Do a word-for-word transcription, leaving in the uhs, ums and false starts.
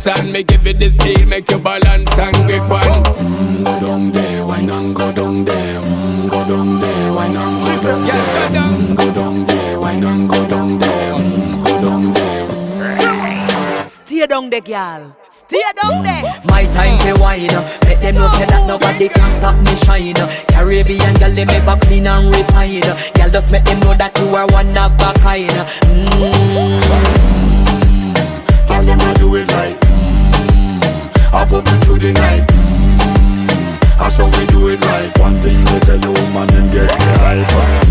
Son, mi give it the speed, make yuh balance and grip on. Mm, go down there, wine and go down there. Mm, go down there, wine and go down there. Mm, go down there, wine and go down there. Mm, go down there. Stay down there, girl. Stay down there. My time to wine. Let them know say that nobody can stop me shine. Caribbean girl, they make back clean and refine. Girl, just make them know that you are one of a kind. Mm. Tell them I do it right. Mm. I pop it through the night. Mm. That's how we do it right. One thing they tell you, man, them get the hype.